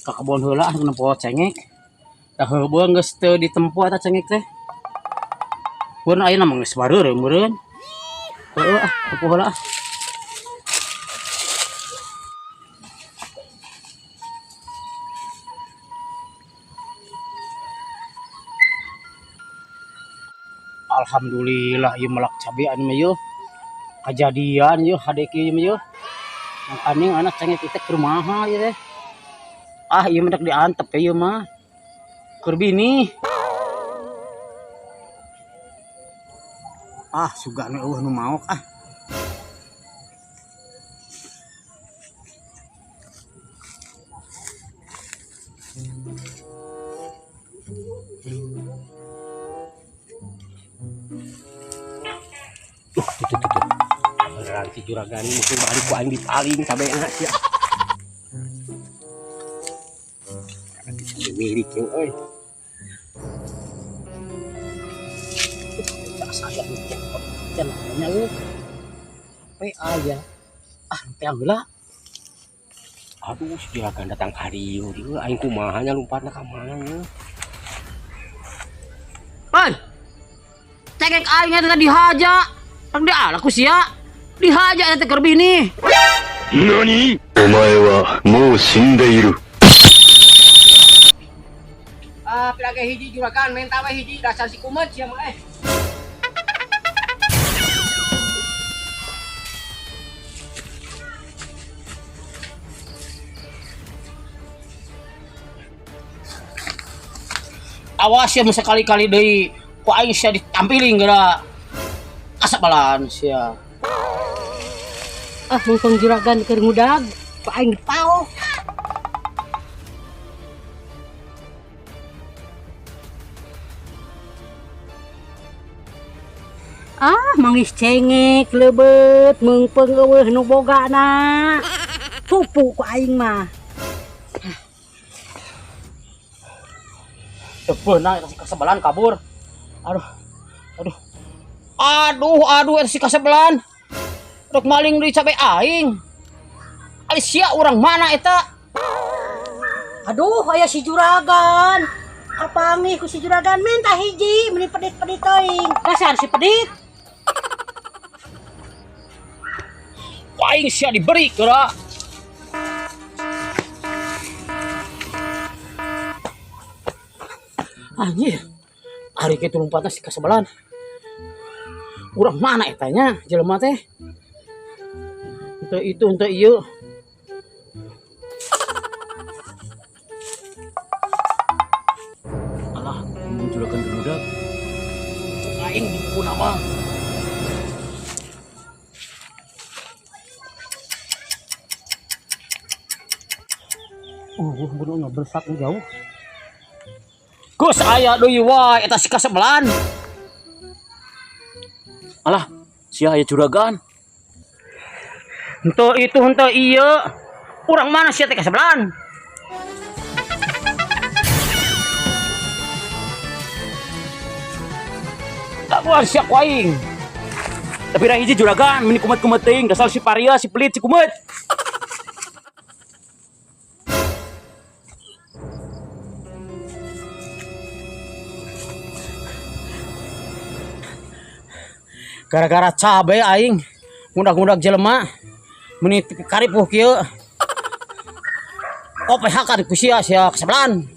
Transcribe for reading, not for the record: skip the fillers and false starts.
Ka kebon heula ah nempo cengek. Da heubeung geus teu ditempo eta cengek teh. Pun ayeuna mah geus bareureum meureun. Heueuh ah, tempo heula ah. Alhamdulillah ieu melak cabe anu mah yeuh. Kajadian yeuh hade kieu mah yeuh. Mangkaning anak cengek teh keur mahal ieu teh. Ah ieu mah rek diantep ieu mah. Keur bini. Ah sugana eueuh nu maok ah. Tuh, tuh, tuh, tuh. Beneran si juragan ini mungkin balik ku aing dipaling cabena sia. Karena bisa milik yeuh euy. Cak saya nu cenah euy. Sampai aya. Ah, teh heula. Aduh, si juragan datang ka dieu dieu aing kumaha nya lompatna ka mana nya. Hei. Cengek aing eta dihaja. Rek diala ku sia. Dihaja eta keur bini. 何お前はもう死んでいる。 Ah, pilage hiji juragan menta we hiji dasar si kumet sia mah eh. Awas ya sekali-kali deui ku aing sia ditampiling geura. Kasabalan sia. Ah, mumpung juragan keur ngudag, ku aing dipaok. Ah, mangis cengek leubet meungpeung eueuh nu bogana. Pupu ku aing mah. Teu beunang eta si kasebelan kabur. Aduh. Aduh. Aduh, aduh eta si kasebelan. Rek maling deui cabe aing. Ari sia urang mana eta? Aduh, aya si juragan. Kapanggih ku si juragan minta hiji meuni pedit-pedit teuing. Dasar si pedit. Ku aing sia diberi geura. Anjir. Ari kitu lompatna si kasebelan. Urang mana eta nya jelema teh? Henteu itu henteu ieu. Alah, mun juragan gemudak. Aing dipuna mah. Bener ngebersak jauh. Gus aya deui wae eta si kasebelan. Alah, sia aya juragan. Henteu itu henteu ieu. Urang mana sia teh kasebelan? Tabuan sia ku aing. Tapi ra hiji juragan meni kumat-kumat teuing dasar si paria si pelit si kumet. Gara-gara cabe aing ngudag-ngudag jelema meni karipuh kieu. OPH kan ku sia sia kasebelan.